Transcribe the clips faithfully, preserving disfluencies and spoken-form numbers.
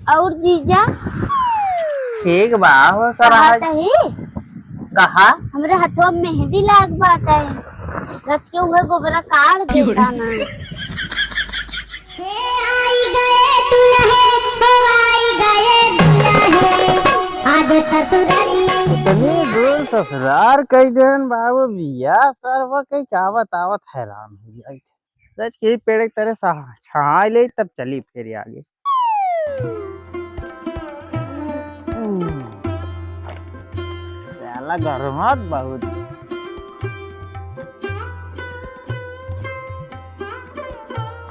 और जीजा? ठीक बा हो सराज। कहा? हमरे हथवा में मेहंदी लाग बाटे। रच के उहे गोबरा काढ़ देता ना। हे आई गए दुल्हे, हो आई गए दुल्हे, आज ससुररिया। इतनी दूर ससुरार कई देन बाबू बिया सरवा के का बतावत हैरान हो जाई। रच के ही पेड़ के तरे सा-, छाई ले तब चली फिर आगे। साला गरमात बहुत।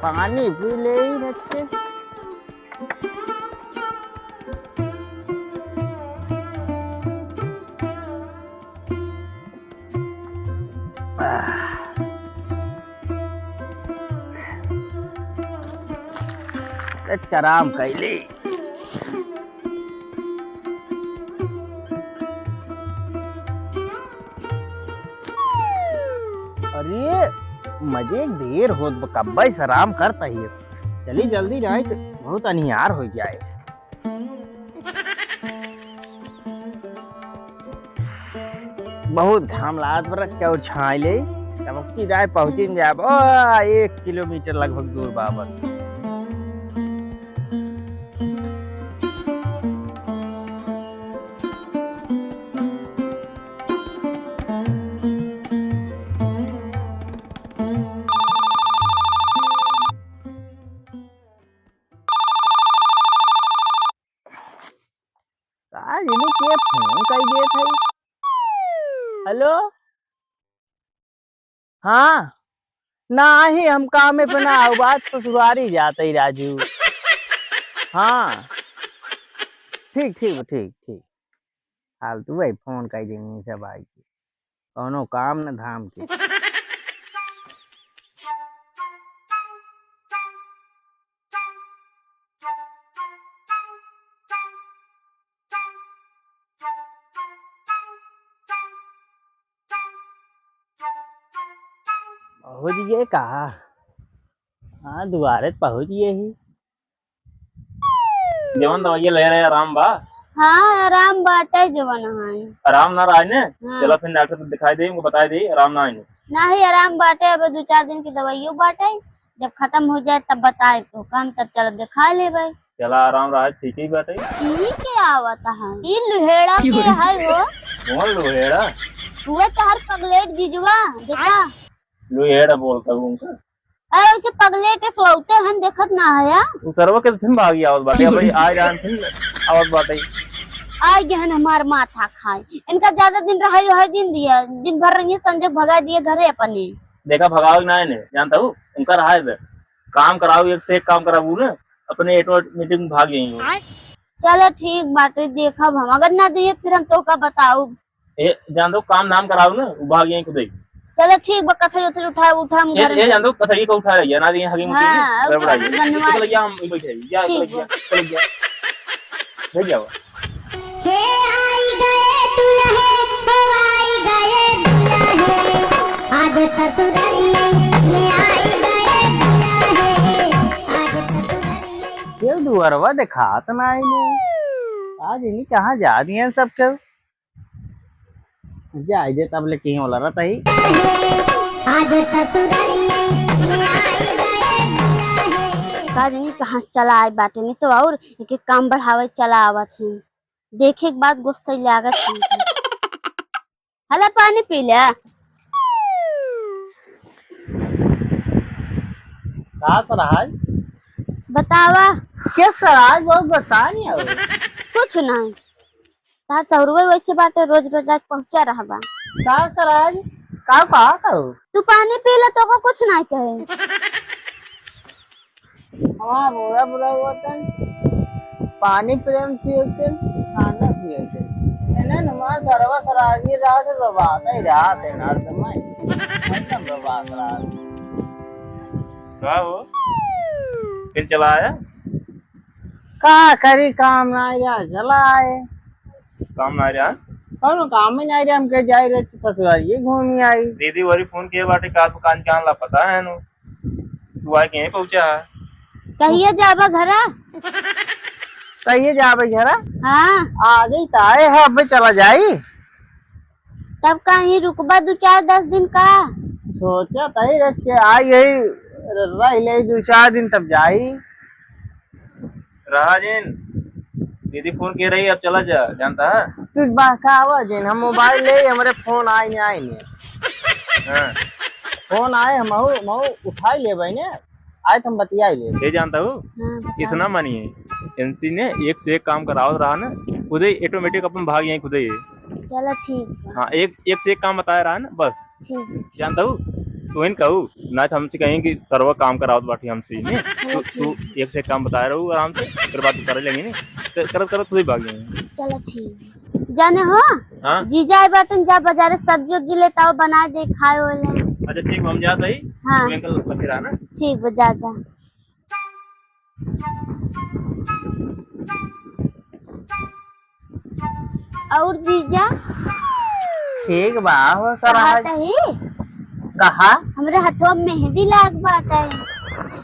पानी पी ले ही रच के। आराम कैली। अरे, मजे देर होत बा, कब्बे से आराम करता ही। चली जल्दी जाए, तो बहुत अनिहार हो जाए। बहुत घाम लागत बा, रख के और छाई ले, तब की जाए पहुँचिन जाब। ओ, एक किलोमीटर लगभग दूर बा बस। का जाने के फोन कई देत है। हेलो, हाँ, नाही, हम कामे पे ना आऊ, बात ससुरारी जात ही राजू। हाँ, ठीक, ठीक, ठीक, ठीक। फालतू भाई फोन कई देनी सब आई के, कौनो काम न धाम के। पहुँच गए का? हाँ, दुआरे त पहुँच गए ही। जवन दवाइया ले रहे, आराम बा? हाँ, आराम बाटे जवन है। आराम ना रहे ने? हाँ। चला फिर डॉक्टर से दिखाई दे, उनको बताई दे, आराम ना आए। नाही, आराम बाटे, अब दो चार दिन की दवाइयों बाटे, जब खत्म हो जाए तब बताए तो काम, तब चल दिखा लेबे। चला आराम रहा, ठीक ही बाटे। इही के आवत है, ई लुहेड़ा के है हो। कौन लुहेड़ा? हुए तोहर पगलेट जीजुआ, देखा। लुहेड़ा बोलता हूँ उनका। अरे, ऐसे पगलेट सोते हन, देखत ना है या? उ सरवा के फिर भागी आवत बाटे, अबे आ जान फिर आवत बाटे। आ गए हन हमार माथा खाए। इनका ज्यादा दिन रहे, है जिन दिया, दिन भर रहिए, संजय भगा दिए घरे अपने। देखा, भगावे ना इन्हें, जानता हूँ, उनका रहा है इधर। काम कराओ, एक से एक काम कराओ ना, अपने एटो मीटिंग भाग गई हो। चलो ठीक बाटे, देखब हम, अगर ना दिए फिर हम तोका बताऊ। ए, जान दो, काम धाम कराओ ना, उ भाग यहीं खुदे। चलो ठीक बा, कथई उथई उठा, उठा हम ए, घर ए, में। जान दो, कथई को उठा रही है ना, ये हगी मुझे हाँ, गड़बड़ा गया। धन्यवाद। चलो, या हम बैठे, या, ठीक चलो, बा। या, चलो, या। बैठ जाओ। हे आई गए दुल्हे, हो आई गए दुल्हे, आज ससुररिया में आई गए दुल्हे, आज ससुररिया। ये दुअरवा देखात ना आइले। आज इन्हीं कहाँ जा दिए सब केहू? जाए दे तब ले कहीं वाला रहता ही। आज ससुररिया में आई गए दुल्हे। का जानी कहाँ से चला आए बाटे, नहीं तो और एक एक काम बढ़ावे चला आवत ही। देखे के बाद गुस्सा लागत ही। हला पानी पी ले। का सराज? बतावा। के सराज बहुत बतानी है। कुछ नहीं। तार सहुरवे वैसे बाटे, रोज रोज आके पहुँचा रहबा। का सराज? का, का कहू? तू पानी पी ले, तोको कुछ नहीं कहे। हमार बुरा बुरा होता है। पानी प्रेम पियते, खाना पियते। है ना, हमार सरवा सराजी रात बर्बाद है, रात है ना, समय। एकदम बर्बाद रात। का हो? फिर चला आया? का करी, काम ना आया, चला आए। काम ना आया? कौनो काम ही ना आया, हम कहे जाए रहे तो ससुराल ये घूम आई। दीदी वरी फोन किए बाटे, का दुकान के आनला पता है नो? तू आए के यहीं पहुंचा है। कहिए जाबा घरा? कहिए जाबे घरा? हाँ। आ जाई त आए ह, अबे चला जाई। तब कहीं रुकबा दो चार दस दिन का? सोचा तही रच के आई यही रह ले दो चार दिन तब जाई। रहा जिन, दीदी फोन के रही, अब चला जा, जानता है? तू बहकावा जिन, हम मोबाइल ले, हमरे फोन आए नहीं, आए नहीं। हाँ। फोन आए, हम मऊ, मऊ उठाई लेबे ने, आए तो हम बतियाई ले। ये जानता हूँ, हाँ, बता। इसना मानिए, इनसी ने एक से एक काम करावत रहा ना, खुदे ऑटोमेटिक अपन भाग जाए खुदे ये। चलो ठीक बा। हाँ, एक, एक से एक काम बताया रहा ना, बस। ठीक। जानता हूँ, तू इन कहू, ना तो हमसे कहें कि सरवा काम करावत बाटी हमसे ही, नहीं? चलो तू, तू ठीक। एक से एक काम बताए रहू आराम से, फिर बात करे लेंगे, नहीं? तो करत करत खुद ही भाग जाएंगे। चलो ठीक। जाने हो? हाँ? जीजा आए बाटन, जा बाजारे सब्जी उब्जी लेता हो, बनाए दे, खाए हो ले। अच्छा ठीक बा, हम जात हई। हाँ। तू अंकल बचे रहा ना। ठीक बा, जा, जा। और जीजा? ठीक बा हो सरहज। कहा तही? कहा? हमरे हथवा में मेहंदी लाग बाटे।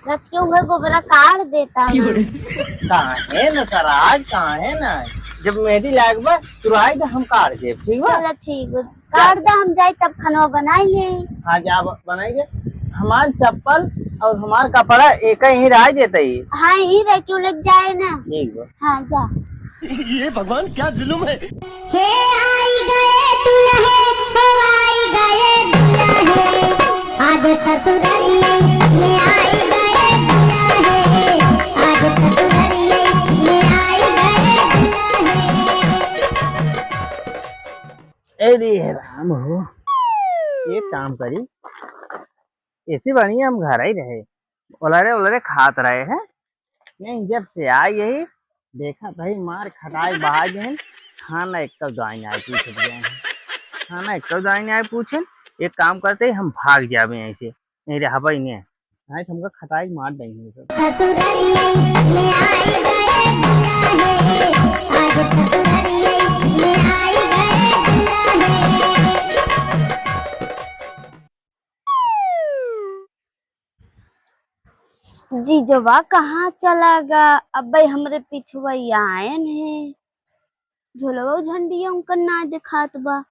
रच के उहे गोबरा काढ़ देता। काहे न सरहज, काहे न? जब मेहंदी लाग बा, तुराई दे हम काढ़ देब, ठीक बा? चला ठीक बा। काढ़ दे, हम जाई तब खाना बनाई ले। हाँ, जा ब-, बनाई दे। हमार चप्पल और हमार कपड़ा एक ही रह जेतई। हाँ, यही रह, क्यों लेके जाए ना? ठीक बा। हाँ, जा। ये भगवान, क्या जुल्म है। हे आई गए दुल्हे, हो आई गए दुल्हे, आज ससुरलिए में आई गए दुल्हे, आज ससुरलिए में आई गए दुल्हे। ए रे राम हो, एक काम करी, ऐसी बढ़िया हम घर ही रहे, ओलरे ओलरे खात रहे हैं। नहीं, जब से आई यही देखा भाई मार खटाई बहाई गए, खाना एक दाई नहीं पूछत गए हैं, खाना एक दाई नहीं पूछन। एक काम करते, हम भाग जाबे ऐसे, नहीं रहबे नहीं। हाँ, हमका खटाई मार देंगे सब। ससुरलिए में आई गए दुल्हे, आज ससुरलिए में आई गए दुल्हे। जीजवा कहाँ चला गा? अबे हमरे पिछुआ आयन है, झोलवा झंडिया उनकर ना दिखात बा।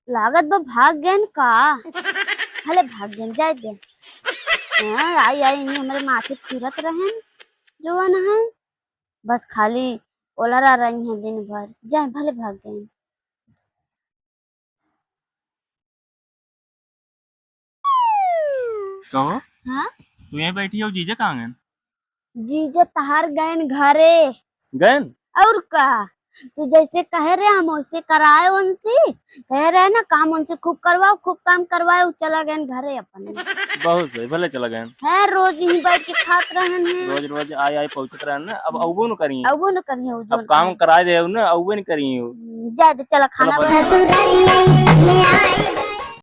लागत बा भाग गएन का? भले भाग गएन, जाए दे। हाँ, आई, आई, इन्हीं हमरे माथे फिरत रहेन, जोवन है। बस खाली ओलरा रही हैं दिन भर, जाए भले भाग गएन। कहो, हाँ? तू यहीं बैठी हो, जीजा कहाँ गएन? जीजा तहार गएन घरे। गएन? और का? तू जैसे कहे रहे, हम वैसे कराए उनसे। कहे रहे ना, काम उनसे खूब करवाओ, खूब काम करवाए, उ चला गएन घरे अपने। बहुत सही, भले चला गएन। हैं, रोज ही बैठ के खात रहेन हैं। रोज रोज आए आए पहुँचत रहेन ना, अब अउबो न करिए। अउबो न करिए, उ अब जोन काम कहे। कराए दे ना, अउबो न करिए। हम्म, जाए दे, चला खाना चला बना। ससुरलिए में आई